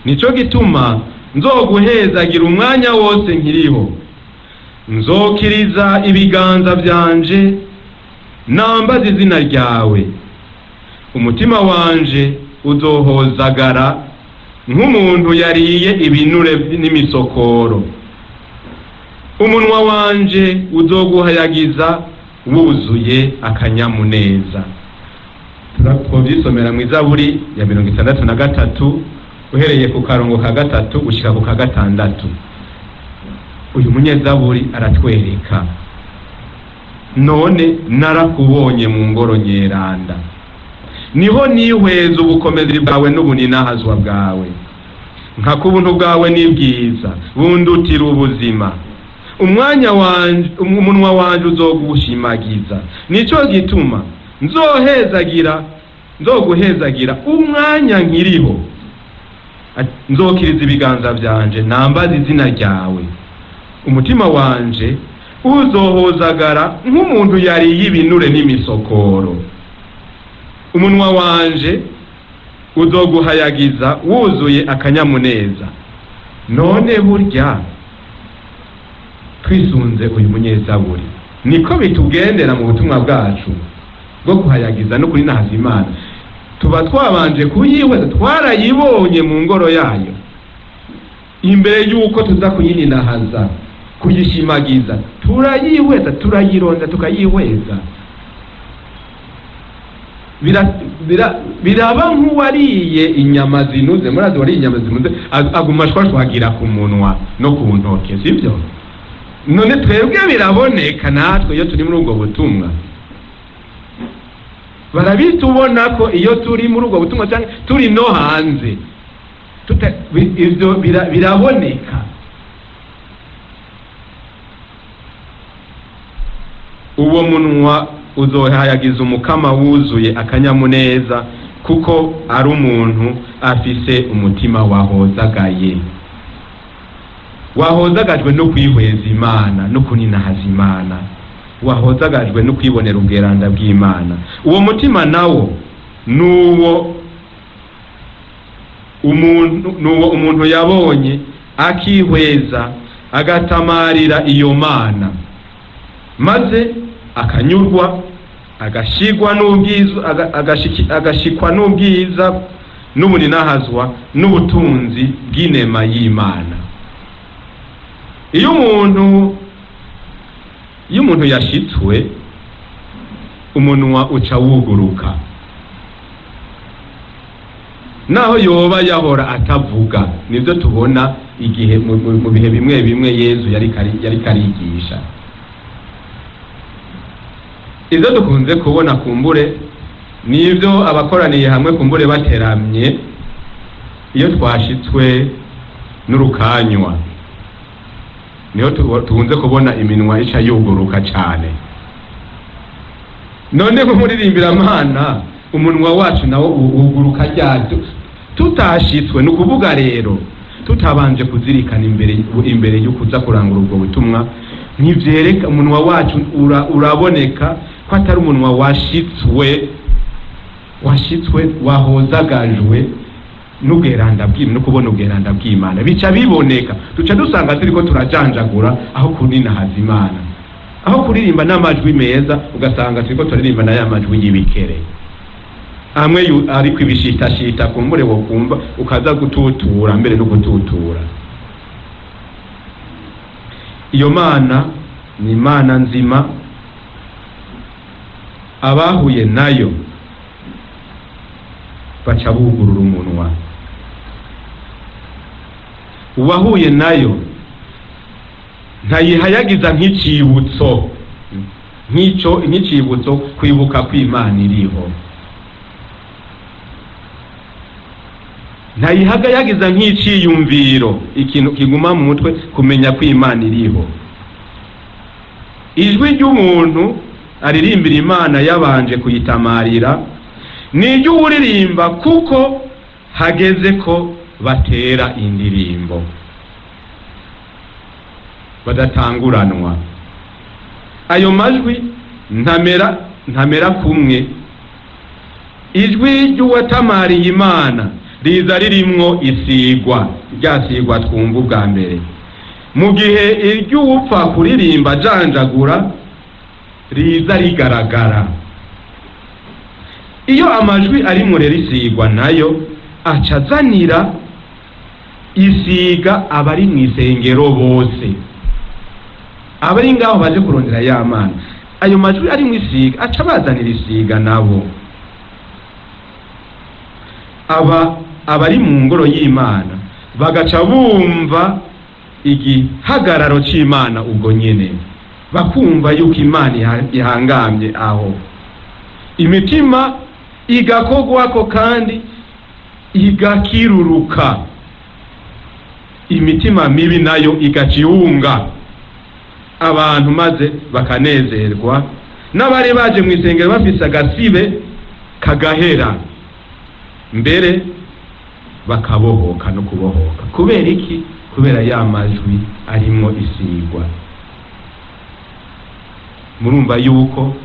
Nico gituma nzoguhezagira umwanya wose nkiriho, nzokiriza ibiganza byanje nambaza izina ryawe. Umutima wanje uzohozagara nk'umuntu yariye ibinure n'imisokoro, umunwa wanje uzoguhayagiza wuzuye akanyamuneza. Twabyisomera mu Izaburi ya 63 uhereye ku karongo ka 3 gushika ku ka 6. Uyu munyezaburi aratwereka: none narakubonye mu ngoro nyeranda, niho nihweza ubukomezi bwawe n'ubuninahazwa bwawe. Nkako ubuntu bwawe ni bwiza, bundutira ubuzima, umwanya wanje, umunwa wanje uzogushimagiza. Nico gituma nzoguhezagira umwanya nkiriho, nzokiriza ibiganza byanje nambaza izina ryawe. Umutima wanje uzohozagara nk'umuntu yariye ibinure n'imisokoro, umunwa wanje uzoguhayagiza wuzuye akanyamuneza. None burya twisunze uyu munyezaburi, niko bitugendera mu butumwa bwacu bwo kuhayagiza no kurinahaza Imana. Tuba twabanje kuyihweza, twarayibonye mu ngoro yayo imbere yuko tuza kuyininahaza, kuyishimagiza. Turayihweza, turayironda, tukayihweza. Biraba nk'uwariye inyama zinuze. Murazi wariye inyama zinuze aguma ashwashwagira ku munwa no ku ntoke, sibyo? None twebwe biraboneka natwe iyo turi muri ubwo butumwa, barabitubona ko iyo turi muri ubwo butumwa cyangwa turi no hanze, ivyo biraboneka. Uwo munwa uzohayagiza Umukama wuzuye akanyamuneza, kuko ari umuntu afise umutima wahozagaye, wahozagajwe no kwihweza Imana no kuninahaza Imana, wahozagajwe no kwibonera ubweranda bw'Imana. Uwo mutima nawo nuwo umuntu yabonye akihweza agatamarira iyo Mana, maze akanyurwa, agashikwa n'ubwiza n'ubuninahazwa n'ubutunzi bw'inema y'Imana. Iyo umuntu yashitswe Umunwa uca wuguruka, naho yoba yahora atavuga. Nibyo tubona igihe mu bihe bimwe bimwe Yezu yariko arigisha. Ibyo dukunze kubona kumbure nibyo abakoraniye hamwe kumbure bateramye, iyo twashitswe n'urukanywa, niho tukunze kubona iminwa ica yuguruka cane. None nk'umuririmbiramana, umunwa wacu nawo wuguruka ryaryo tutashitswe? Ni ukuvuga rero tutabanje kuzirikana imbere yo kuza kurangura ubwo butumwa, ntivyereka umunwa wacu uraboneka ko atari umunwa washitswe wahozagajwe n'ubweranda bw'Imana, no kubona ubweranda bw'Imana. Bica biboneka, duca dusanga turiko turajanjagura aho kuninahaza Imana, aho kuririmba n'amajwi meza, ugasanga turiko turaririmba n'aya majwi y'ibikere amwe ariko ibishitashita, kumbure wokumva ukaza gututura mbere no gututura. Iyo Mana ni Imana nzima. Abahuye nayo baca bugurura umunwa. Uwahuye nayo ntayihayagiza nk'icibutso, nk'ico nk'icibutso kwibuka kw'Imana iriho, ntayihagayagiza nk'iciyumviro, ikintu kiguma mu mutwe kumenya ko Imana iriho. Ijwi ry'umuntu aririmbira Imana yabanje kuyitamarira ni iry'uwuririmba kuko hageze ko batera indirimbo badatanguranwa. Ayo majwi ntamera kumwe. Ijwi ry'uwatamariye Imana riza ririmwo isigwa, ryasigwa twumva ubwa mbere, mu gihe iry'uwupfa kuririmba ajanjagura riza rigaragara. Iyo amajwi arimwo rero isigwa, nayo aca azanira isiga abari mu isengero bose, abari ngaho baje kurondera ya Mana. Ayo majwi ari mu isiga aca abazanira isiga nabo. Aba abari mu ngoro y'Imana bagaca bumva igihagararo c'Imana ubwo nyene, bakumva yuko Imana ihangamye aho, imitima igakogwako kandi igakiruruka, imitima mibi nayo igaca ihunga abantu, maze bakanezerwa, n'abari baje mu isengero bafise agasibe kagahera, mbere bakabohoka no kubohoka. Kubera iki? Kubera ya majwi arimwo isigwa. Murumva yuko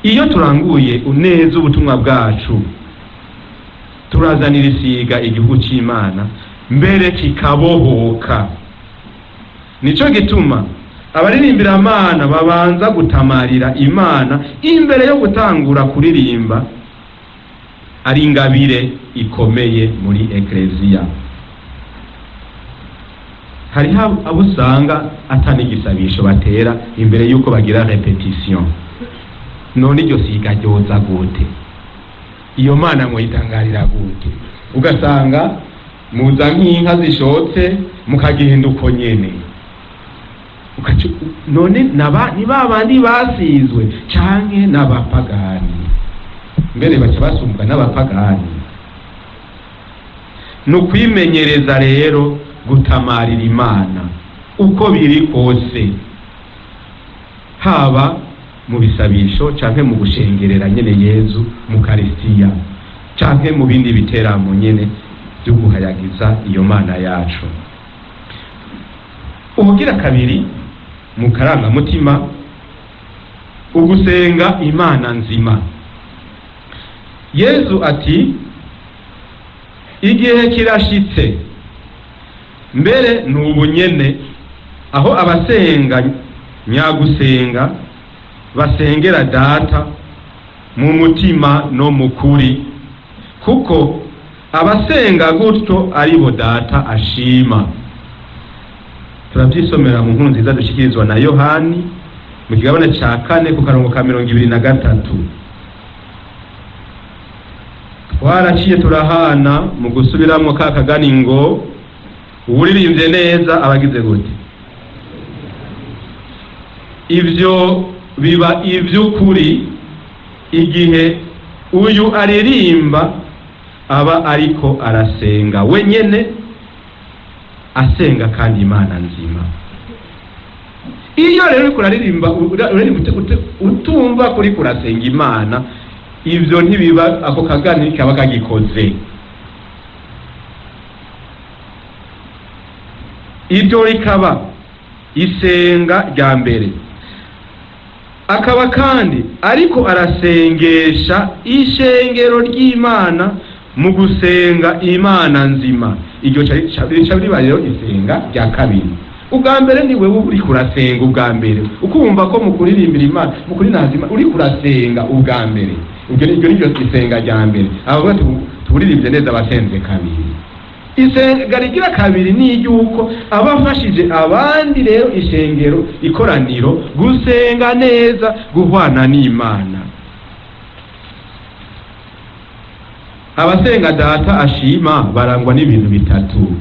iyo turanguye neza ubutumwa bwacu, turazanira isiga igihugu c'Imana, mbere kikabohoka. Nico gituma abaririmbira babanza gutamarira Imana imbere yo gutangura kuririmba, ari ingabire ikomeye muri ekleziya. Hariho abo usanga atanigisabisho batera imbere yuko bagira répétition. None iryo siga ryoza gute? Iyo Mana muyitangarira gute? Ugasanga muza nk'inka zishotse, mukagenda uko nyene. None naba ni babandi basizwe canke n'abapagani? Mbere baca basumbwa n'abapagani. Ni ukwimenyereza rero gutamarira Imana uko biri kose, haba mu bisabisho canke mu gushengerera nyene Yezu mu Karisitiya, canke mu bindi biteramo nyene byo guhayagiza iyo Mana yacu. Ubugira kabiri mu karangamutima, ugusenga Imana nzima. Yezu ati: "Igihe kirashitse, mbere ni ubunyene, aho abasenga nyagusenga basengera Data mu mutima no mu kuri, kuko abasenga gutyo aribo Data ashima." Turabyisomera mu nkuru nziza dushikirizwa na Yohani mu kigabane ca 4 ku karongo ka 23. Twaraciye turahana mu gusubiramwo ka kagani ngo uwuririmbye neza abagize gute? Ivyo biba ivy'ukuri igihe uyu aririmba aba ariko arasenga wenyene, asenga kandi Imana nzima. Iyo rero uriko uraririmba utumva kuri kurasenga Imana, ivyo ntibiba, ako kagani kaba kagikoze. Ibyo rikaba isenga rya mbere, akaba kandi ariko arasengesha ishengero ry'Imana mu gusenga Imana nzima. Iryo rica riba rero isenga rya kabiri. Ubwa mbere ni wewe uriko urasenga ubwa mbere, ukumva ko mu kuririmbira Imana, mu kurinazima uriko urasenga ubwa mbere. Iryo ni ryo isenga rya mbere. Abavuga turirimbye neza abasenze kabiri. Isenga rigira kabiri ni iry'uko aba afashije abandi rero ishengero, ikoraniro, gusenga neza, guhwana n'Imana. Abasenga Data ashima barangwa n'ibintu bitatu.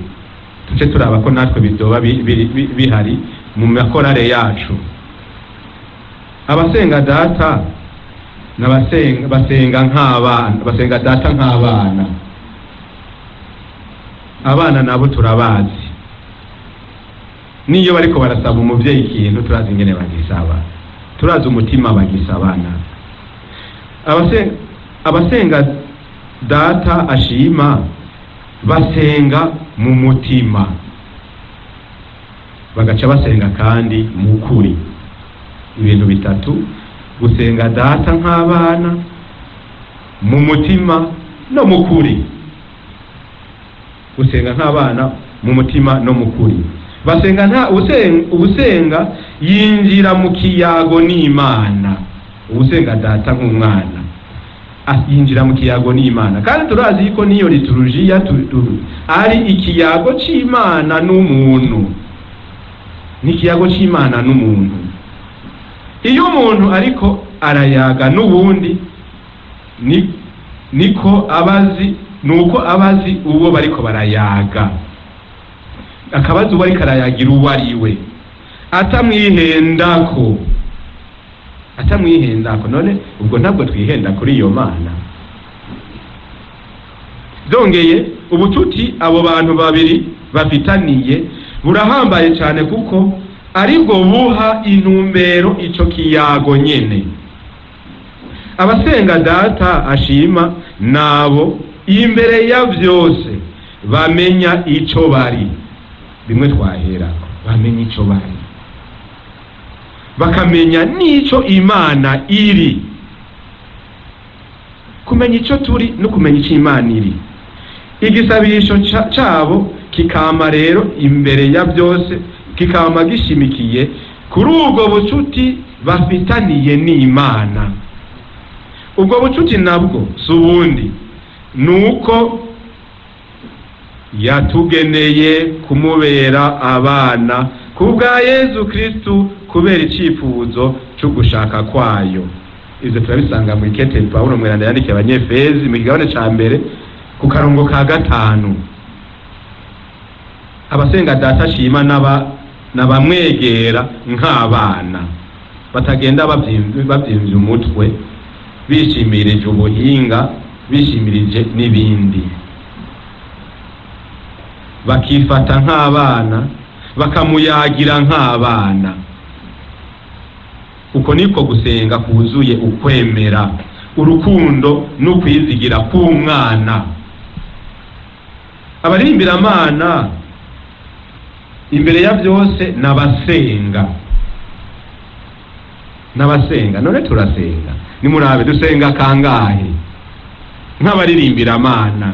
Tuce turaba ko natwe bizoba bihari mu makorale yacu. Abasenga Data n'abasenga basenga nk'abana, basenga Data nk'abana. Abana nabo turabazi, niyo bariko barasaba umuvyeyi ikintu turazi ingene bagisaba, turazi umutima bagisabana. Abasenga Data ashima basenga mu mutima, bagaca basenga kandi mu kuri. Ibintu bitatu: gusenga Data nk'abana, mu mutima no mu kuri. Gusenga nk'abana mu mutima no mu kuri. Basenga nta usenga yinjira mu kiyago n'Imana. Usenga Data nk'umwana yinjira mu kiyago n'Imana, kandi turazi ko niyo liturujia ari ikiyago c'Imana n'umuntu. Ni ikiyago c'Imana n'umuntu. Iyo umuntu ariko arayaga n'ubundi niko abazi, nuko abazi uwo bariko barayaga, akabazi uwo ariko arayagira uwo ari we, atamwihendako, atamwihendako. None ubwo ntabwo twihenda kuri iyo Mana? Byongeye, ubucuti abo bantu babiri bafitaniye burahambaye cyane, kuko aribwo buha intumbero ico kiyago nyene. Abasenga Data ashima nabo imbere ya vyose bamenya ico bari, bimwe twaherako, bamenya ico bari, bakamenya n'ico Imana iri. Kumenya ico turi no kumenya ico Imana iri. Igisabisho cabo kikama rero imbere ya byose, kikama gishimikiye kuri ubwo bucuti bafitaniye n'Imana. Ubwo bucuti nabwo si ubundi, nuko yatugeneye kumubera abana kubwa Yezu Kristu, kubera icifuzo cyo gushaka kwayo. Ivyo turabisanga mu ikete Pawulo mweranda yandikiye Abanyefezi mu kigabane ca mbere ku karongo ka 5. Abasenga Data ashima n'abamwegera nk'abana, batagenda bavyimvye umutwe, bishimirije ubuhinga, bishimirije n'ibindi, bakifata nk'abana, bakamuyagira nk'abana. Uko niko gusenga kuzuye ukwemera, urukundo no kwizigira k'umwana. Abaririmbira-Mana imbere ya byose n'abasenga, n'abasenga. None turasenga, nimurabe dusenga kangahe nk'abaririmbira-Mana?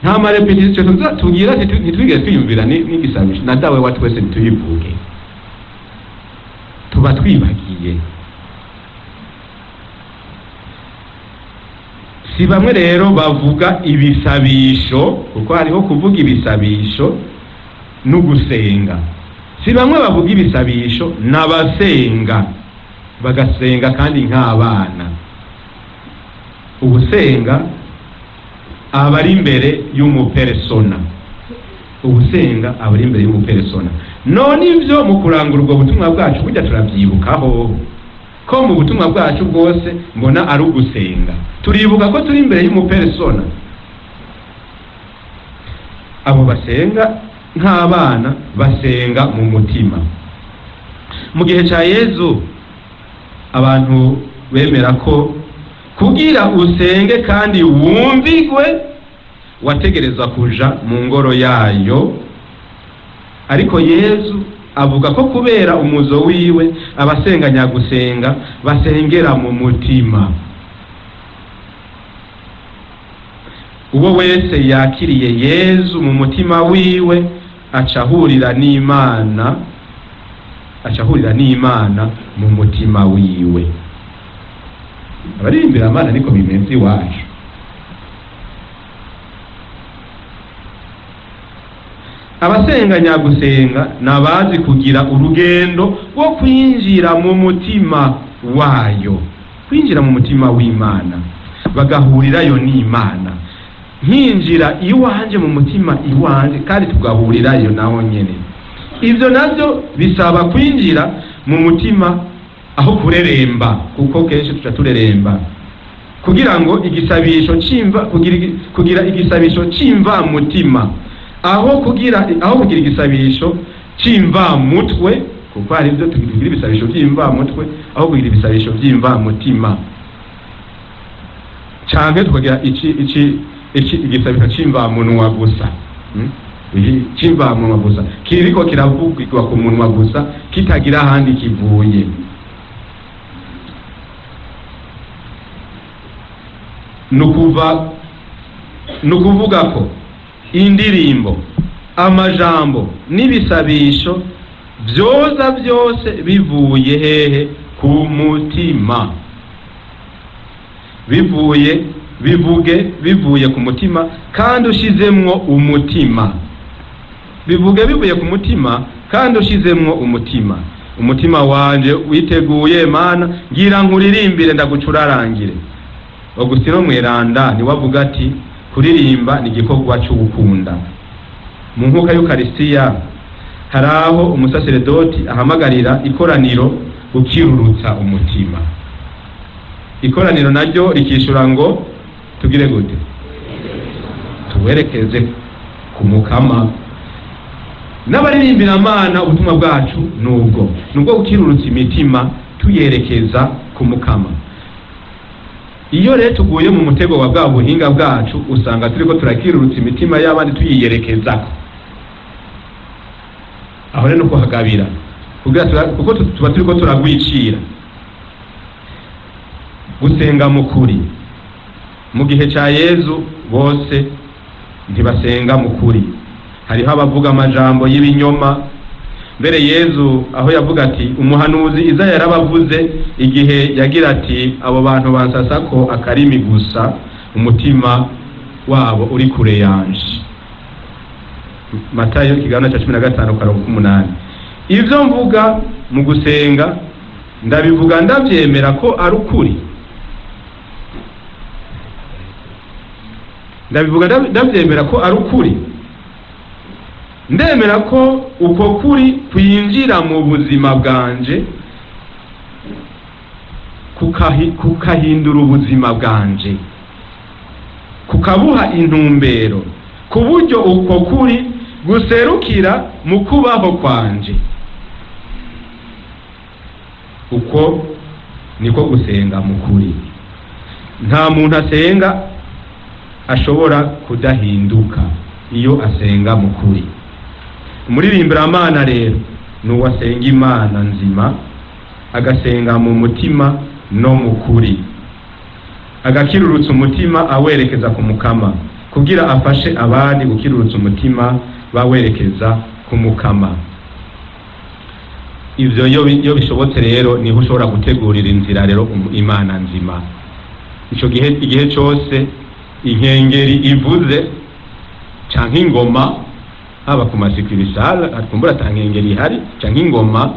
Nta marepetisiyo tugira, ntitwigeze twiyumvira n'igisabisho na dawe wa twese ntituyivuge, tuba twibagiye. Si bamwe rero bavuga ibisabisho, kuko hariho kuvuga ibisabisho no gusenga. Si bamwe bavuga ibisabisho n'abasenga, bagasenga kandi nk'abana. Ubusenga aba ari imbere y'umuperesona, ubusenga aba ari imbere y'umuperesona. None ivyo mu kurangura ubwo butumwa bwacu burya turavyibukaho ko mu butumwa bwacu bwose mbona ari ugusenga, turibuka ko turi imbere y'umuperesona. Abo basenga nk'abana basenga mu mutima. Mu gihe ca Yezu abantu bemera ko kugira usenge kandi wumvigwe wategerezwa kuja mu ngoro yayo, ariko Yezu avuga ko kubera umuzo wiwe abasenga nyagusenga basengera mu mutima. Uwo wese yakiriye Yezu mu mutima wiwe acahurira n'Imana, acahurira n'Imana mu mutima wiwe. Abaririmbira Imana niko bimeze iwacu. Abasenga nyagusenga nabazi kugira urugendo rwo kwinjira mu mutima wayo, kwinjira mu mutima w'Imana, bagahurirayo n'Imana. Nkinjira iwanje mu mutima iwanje kandi tugahurirayo naho nyene. Ivyo navyo bisaba kwinjira mu mutima aho kureremba, kuko kenshi tuca tureremba kugira ngo igisabisho cimva, kugira igisabisho cimva mutima, aho kugira igisabisho cimva mutwe, kuko hari ivyo tugira ibisabisho vy'imva mutwe, aho kugira ibisabisho vy'imva mutima, canke tukagira iki igisabisho cimva munwa gusa, cimva munwa gusa kiriko kiravugirwa ku munwa gusa kitagira ahandi kivuye. Nukuvuga ko indirimbo, amajambo n'ibisabisho vyoza vyose bivuye hehe? Ku mutima. Bivuye ku mutima kandi ushizemwo umutima. Bivuge bivuye ku mutima kandi ushizemwo umutima. Umutima wanje witeguye Mana, ngira nkuririmbire ndagucurarangire. Augustino Mweranda niwe avuga ati kuririmba ni igikorwa c'ugukunda. Mu nkuka y'Ukaristiya hari aho umusaseredoti ahamagarira ikoraniro gukirurutsa umutima. Ikoraniro naryo rikishura ngo tugire gute? Tuwerekeze ku Mukama. N'abaririmbira Imana ubutumwa bwacu nubwo gukirurutsa imitima tuyerekeza ku Mukama. Iyo rero tuguye mu mutego wa bwa buhinga bwacu usanga turiko turakirurutsa imitima y'abandi tuyiyerekezako. Aho rero nuko hagabira, kuko tuba turiko turagwicira. Gusenga mu kuri. Mu gihe ca Yezu bose ntibasenga mu kuri, hariho abavuga amajambo y'ibinyoma. Mbere Yezu aho yavuga ati umuhanuzi Izaya yarabavuze igihe yagira ati abo bantu bansasako akarimi gusa, umutima wabo uri kure yanje. Matayo ikigabane ca 15:8. Ivyo mvuga mu gusenga ndabivuga ndavyemera ko ari ukuri, ndabivuga ndavyemera ko ari ukuri, ndemera ko uko kuri kwinjira mu buzima bwanje kukahindura ubuzima bwanje, kukabuha intumbero, ku buryo uko kuri guserukira mu kubaho kwanje. Uko niko gusenga mu kuri. Nta muntu asenga ashobora kudahinduka iyo asenga mu kuri. Umuririmbira Imana rero nuwasenga Imana nzima, agasenga mu mutima no mu kuri, agakirurutsa umutima awerekeza ku Mukama, kugira afashe abandi gukirurutsa umutima bawerekeza ku Mukama. Ivyo iyo bishobotse rero niho ushobora gutegurira inzira rero Imana nzima. Ico gihe, igihe cose inkengeri ivuze canke ingoma, haba ku masikirisala akumbura tankengeri ihari canke ingoma,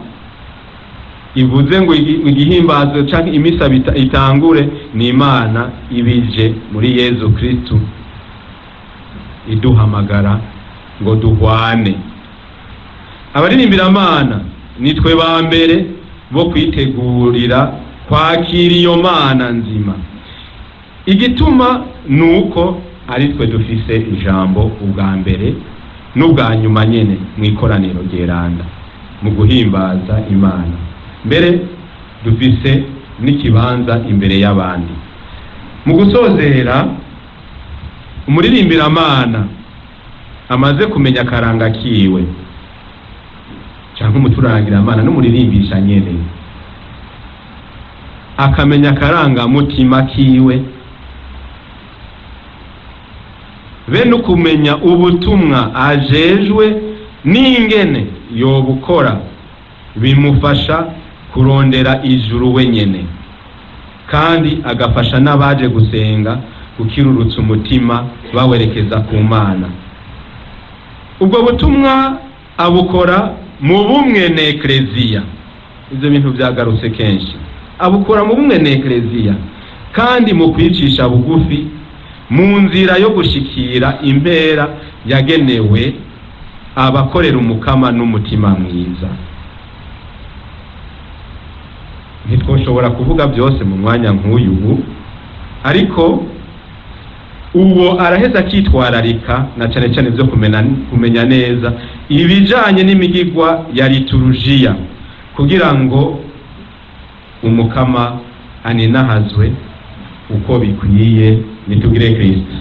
Ivuze ngo igihimbazo canke imisa itangure, ni Imana ibije muri Yezu Kristu iduhamagara ngo duhwane. Abaririmbira-Mana nitwe ba mbere bo kwitegurira kwakira iyo Mana nzima. Igituma nuko ari twe dufise ijambo ubwa mbere n'ubwa nyuma nyene mu ikoraniro ryeranda mu guhimbaza Imana. Mbere dufise n'ikibanza imbere y'abandi. Mu gusozera, umuririmbira-Mana amaze kumenya akaranga kiwe, canke umuturangira-Mana n'umuririmbisha nyene, akamenya akarangamutima kiwe, be ukumenya ubutumwa ajejwe n'ingene yobukora, bimufasha kurondera ijuru wenyene, kandi agafasha n'abaje gusenga gukirurutsa umutima bawerekeza ku Mana. Ubwo butumwa abukora mu bumwe na Ekleziya. Ivyo bintu vyagarutse kenshi. Abukora mu bumwe na Ekleziya kandi mu kwicisha bugufi mu nzira yo gushikira impera yagenewe abakorera Umukama n'umutima mwiza. Ntitwoshobora kuvuga byose mu mwanya nk'uyu ubu, ariko uwo araheza akitwararika na cane cane byo kumenya neza ibijanye n'imigigwa ya liturujiya, kugira ngo Umukama aninahazwe uko bikwiye. Nitugire Kristo.